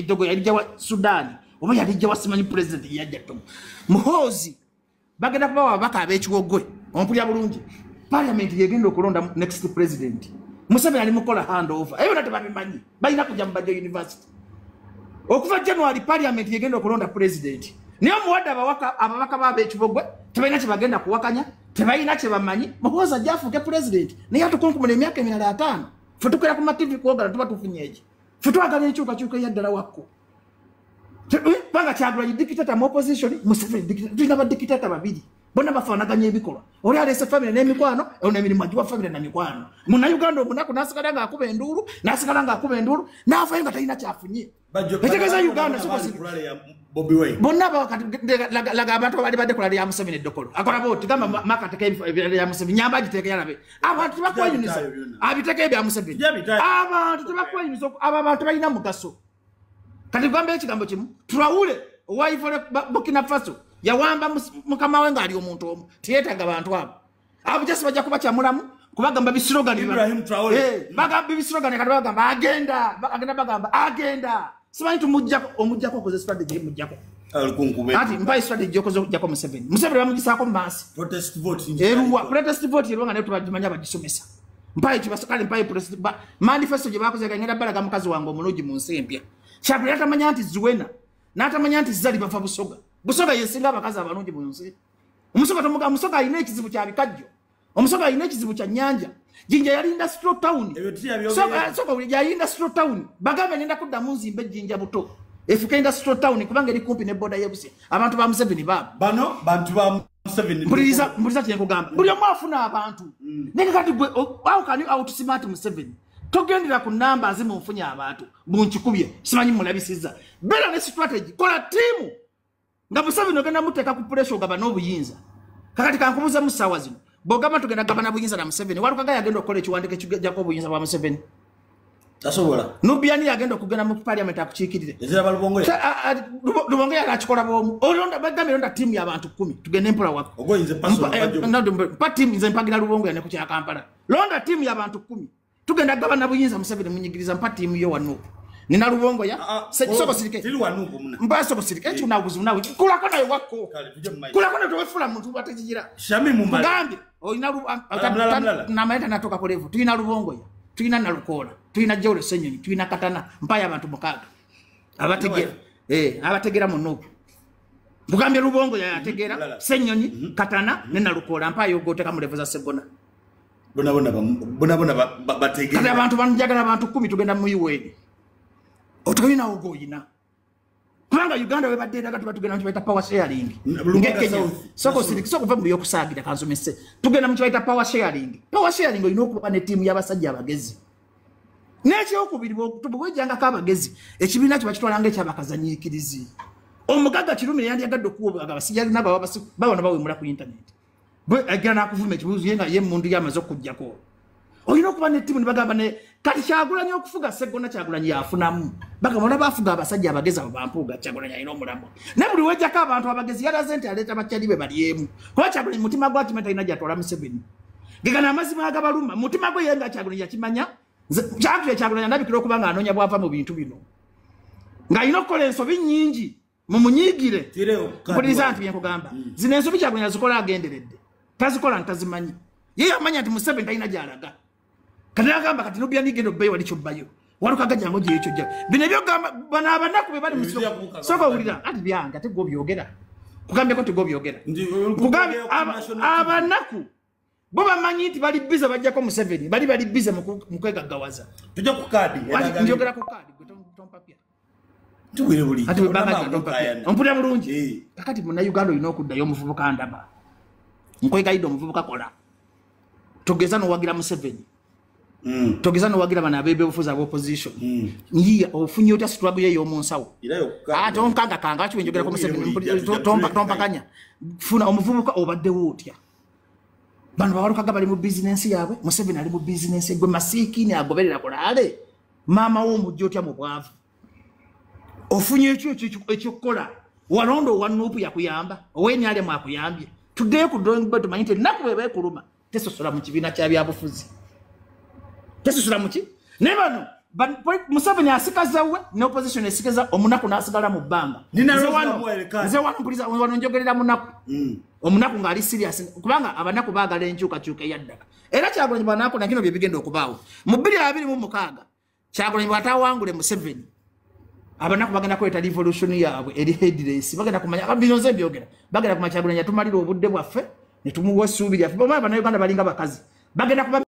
Eddogo yalijja wa Sudan oba yalijja wa simanyi president yajja Togo. Muhoozi bagenda kubawa ababaka ab'ekiwogwe, ompulira bulungi. Parliament yegenda okulonda next president. Museveni ali mukola handover. Ebyo nate babimanyi. Balina kujja mu Bajjo University. Okuva January parliament yegenda okulonda president. Naye omuwadde ababaka b'ab'ekibogwe tebalina kye bagenda kuwakanya, tebalina kye bamanyi. Muhoozi ajja afuuke president naye atukunkumula emyaka emirala 5. Ffe tukeera ku ma TV kwogala tuba tufunye eki. Ffe twagala enkyukakyuka eyaddala wakko. Kubanga Kyagulanyi dictator mu opposition, Museveni dictator. Tulina ba dictator babiri. Bonna bafaanaganya ebikolwa. Oli aleese family n'emikwano, ono emirimu agiwa family na mikwano. Munnayuganda omunaku n'asigala ng'akuba enduulu, n'asigala ng'akuba enduulu, n'avaayo nga talina kyafunye. Etegeeza Uganda bonna laga abantu abali badde ku rally ya Museveni eddokolo. Akola bw'oti, gamba Maka ateeke ebirala ya Museveni, Nyamba agiteeke yalabe. Abantu tebakweyuniza. Abiteeke ebya Museveni. Abantu tebakweyuniza, abo abantu balina mugaso. Kati gambe ekigambo kimu, Traore owa Ivory Burkina Faso yawamba mukama we ng'ali omuntu omu, teyeetaaga bantu abo. Abo just bajja kubakyamulamu kubagamba bislogani. Ibrahim Traore. Bagamba bislogani kati bagamba agenda, agenda bagamba agenda. Simanyi tumujjako, omujjako okoze strategy emujjako. Ati mpa strategy okoze okujjako Museveni. Museveni bamugisaako mu maaso. Protest vote. Eruwa, protest vote eruwa nga nayo tubagimanya bagisomesa. Mpa ekibasa kale mpa protest manifesto gye bakoze ngenda balaga mukazi wange omulungi mu nsi empya. Kyabula atamanya nti Zuena, n'atamanya nti Zali bava Busoga. Busoga yesinga abakazi abalungi mu nsi. Omusoga tomuga, Omusoga alina ekizibu kya bikajjo. Omusoga alina ekizibu kya nnyanja. Jinja yali industrial town. Soka yali industrial town. Bagambe ngenda kuddamu nzimbe Jinja buto. Efuka industrial town kubanga eri kumpi ne border y'Ebusia. Abantu ba Museveni baabo. Bano bantu ba Museveni. Mpuliriza kye nkugamba. Buli omu afuna abantu. Naye kati gwe, how can you outsmart Museveni? Togendera ku namba zimu nfunye abantu. Bunkikubye, simanyi mulabisizza. Beera ne strategy, kola ttiimu. Nga Museveni ogenda muteeka ku pressure ogaba n'obuyinza. Kakati kankubuuza mu ssaawa zino. Bw'ogamba tugenda gabana buyinza na Museveni, Walukaga yagenda okukola ekiwandiiko ekijjako obuyinza bwa Museveni. Tasobola. Nubiani yagenda okugenda mu parliament akukiikirire. Ezira Lubongoya. Lubongoya yali akikola bw'omu. Olonda, bagambye londa ttiimu y'abantu 10, tugende mpola wako. Ogoyinze personal budget. Mpa ttiimu, nze mpagira Lubongoya ne ku kya Kampala. Londa ttiimu y'abantu 10. Tugenda gabana buyinza Museveni munyigiriza, mpa ttiimu yo wano. Nina Lubongoya. Soko sirike. Tiri wanuku muna. Mpa soko sirike. Ekyo na buzibu nawe. Kulako nawe wako. Kale, tujje mu mic. Kulako nawe tewefula muntu atekigira. Shami mumale. Ngambi, olina Mlala, mlala. Namaleta natoka ku level. Tulina Lubongoya. Tulina Nalukoola. Tulina Jewel Ssenyonyi. Tulina Katana. Mpa y'abantu 6. Abategera. Abategera mu Nuupu. Nkugambye Lubongoya yategeera. Mlala. Ssenyonyi, Katana, ne Nalukoola. Mpa y'ogoteka mu level za Ssegona. Bona bona bona bona bategera. Kati abantu banjagala abantu 10 tugenda mu UN. Otolina ogoyina. Kubanga Uganda webadde eraga tuba tugenda mu kye bayita power sharing. Lubaga Ng'e Kenya. South. Soko siriki, soko va mu by'okusaagira kansomese. Tugenda mu kye bayita power sharing. Power sharing olina okuba ne ttiimu y'abasajja abagezi. N'ekyokubiri, bw'ojjangako abagezi, ekibiina kyo bakitwala ng'ekyabakazanyiikirizi. Omugagga Kirumira yandyagadde okuwa abasajja nabo babona bawemula ku internet. Bwe ajja n'akuvuma ekibuuzo ye nga ye emmundu ye amaze okuggyako. Olina okuba ne ttiimu ne bagamba ne kati Kyagulanyi okufuga Sseggona Kyagulanyi yafunamu. Bagamba olaba afuga abasajja abagezi abo bampuuga Kyagulanyi alina omulamwa. Naye buli wejjako abantu abagezi yalaze nti aleeta bakyali be bali emu. Kuba Kyagulanyi mutima gwa kimanya talina gy'atwala Museveni. Gegano amazima agabaluma mutima gwe ye nga Kyagulanyi yakimanya. Nze Kyagulanyi andabikira okuba ng'anoonya bw'ava mu bintu bino. Ng'alina okukola ensobi nnyingi mumunyiigire. Mpuliriza nti bye nkugamba. Zino ensobi Kyagulanyi azikola agenderedde. Tazikola ntazimanyi. Ye yamanya nti Museveni talina gy'alaga. Kati agamba kati Nubiani genda obbayo wali kyobbayo. Walukaga jangu gye ekyo jja. Bino ebyogamba bano abanaku be bali mu Ebyo soko. byakuka Soko owulira ati byange ate gwe obyogera. Kugambyeko nti gwe obyogera. Ndi, Kugambye ku national team. abanaku bo bamanyi nti bali busy bajjako Museveni, bali busy mu kwegaggawaza. Tujja ku kaadi, Wati, eraga njogera ku kaadi, gwe tompapya. Tuwire buli. Ati bwe banga Olaba tompapya. okukayana. Ompulira bulungi? Kakati munnayuganda olina okuddayo omuvubuka ndaba. Nkwegayidde omuvubuka kola. Togeza n'owagira Museveni. Togeza n'owagira bano ab'ebyobufuzi ab'opposition. Nyiya, ofunye otya struggle ye ey'omu nsawo? Era yokka. Tonkanga kanga, lwaki bwe njogerako Ofunye Museveni? buli Mpulira, jja, tujja tompakanya. Funa omuvubuka obaddewo otya? Bano bawalukaga bali mu bizinensi yaabwe, Museveni ali mu bizinensi gwe masiikini agoberera kulaale. Maama wo omujja otya mu bwavu? Ofunye ekyo ekyokukola. Walonda owa Nuupu yakuyamba, ow'NRM akuyambye. Tuddeyo ku drawing board tumanye nti ennaku bw'eba ekuluma, tesosola mu kibiina kya byabufuzi. Tesosola mu ki? Naye bano Museveni asikaza we ne opposition esikaza omunaku n'asigala mu bbanga. Nze wano mpuliza wano njogerera munaku. Omunaku ng'ali serious kubanga abanaku baagala enkyukakyuka eyaddala. Era Kyagulanyi bw'anaako na kino bye bigenda okubaawo. Mu 2026 Kyagulanyi bw'ataawangule Museveni, abanaku bagenda kuleeta revolution yaabwe eri headless. Bagenda kumanya bino nze mbyogera. Bagenda kumanya Kyagulanyi yatumalira obudde bwaffe ne tumuwa essuubi lyaffe. Bonna Bannayuganda balinga bakazi. Bagenda kuba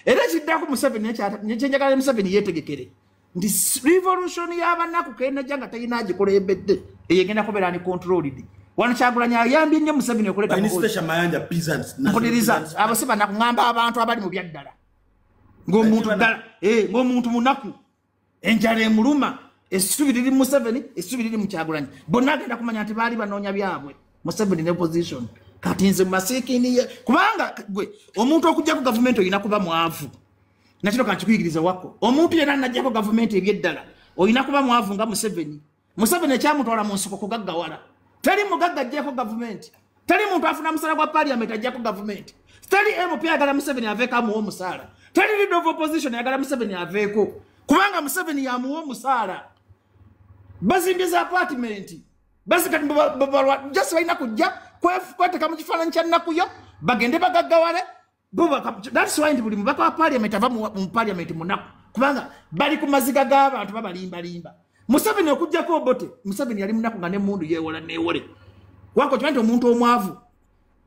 era kiddako Museveni nekyenjagala Museveni yeetegekere nti revolution y'abanaku kenajja nga talina agikulembedde eyo egenda kubeera ni controlled. Wano Kyagulanyi ayambye nnyo Museveni okuleeta mpuliriza abo si banaku ŋŋamba abantu abali mu byaddala ng'omuntu ddala ng'omuntu munaku enjala emuluma essubi liri Museveni essubi liri mu Kyagulanyi bonna agenda kumanya nti baali banoonya byabwe Museveni ne opposition. Kati nze masiikini ye kubanga gwe omuntu okuggyako gavumenti olina kuba mwavu. Nakino kankikuyigiriza wako omuntu yenna anaggyako gavumenti ebyeddala olina kuba mwavu nga Museveni. Museveni ekyamutwala mu nsiko kugaggawala. Teri mugagga aggyako gavumenti, teri muntu afuna musala gwa parliament aggyako gavumenti, teri MP ayagala Museveni aveeko amuwa omusaala, teri leader of opposition ayagala Museveni aveeko kubanga Museveni yamuwa omusaala. Bazimbye za apartment basikati just balina kujja kweteka mu kifaananyi kya nnakuyo bagende bagaggawale. That's why nti buli mubaka wa parliament ava mu parliament munaku kubanga bali ku maziga g'abantu babalimbalimba. Museveni okuggyako Obote, Museveni yali munaku nga n'emmundu yeewola neewole. Wako okimanyi nti omuntu omwavu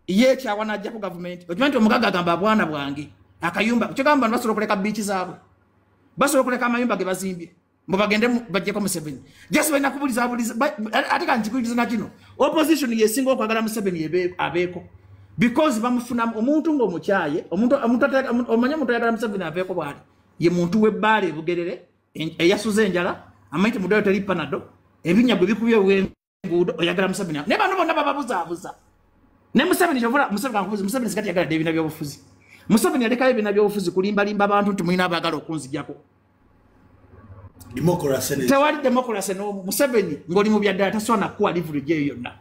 yeekyawa n'aggyako gavumenti. Okimanyi nti omugagga agamba bwana bwange akayumba kyogamba bantu basobola okuleka biiki zaabwe, basobola okuleka amayumba ge bazimbye mbu bagende baggyeko Museveni. Just balina kubulizabuliza ate ka nkikuyigiriza na kino opposition yesinga okwagala Museveni abeeko because bamufuna omuntu ng'omukyaye omuntu omanye omuntu ayagala Museveni aveeko bw'ali ye muntu w'ebbaala ebugerere eyasuza enjala amanyi nti mu ddwaliro teri Panado ebinnya gwe bikubye ew'enguudo oyagala Museveni. Naye bano bonna bababuzaabuza. Ne Museveni kyovula Museveni kankubuuze Museveni sikati yagala dde ebibiina by'obufuzi. Museveni yalekayo ebibiina by'obufuzi kulimbalimba abantu nti mulina abaagala okunzigyako. Tewali democracy n'omu. Museveni ng'oli mu byaddala tasobola nakuwa leverage eyo yonna.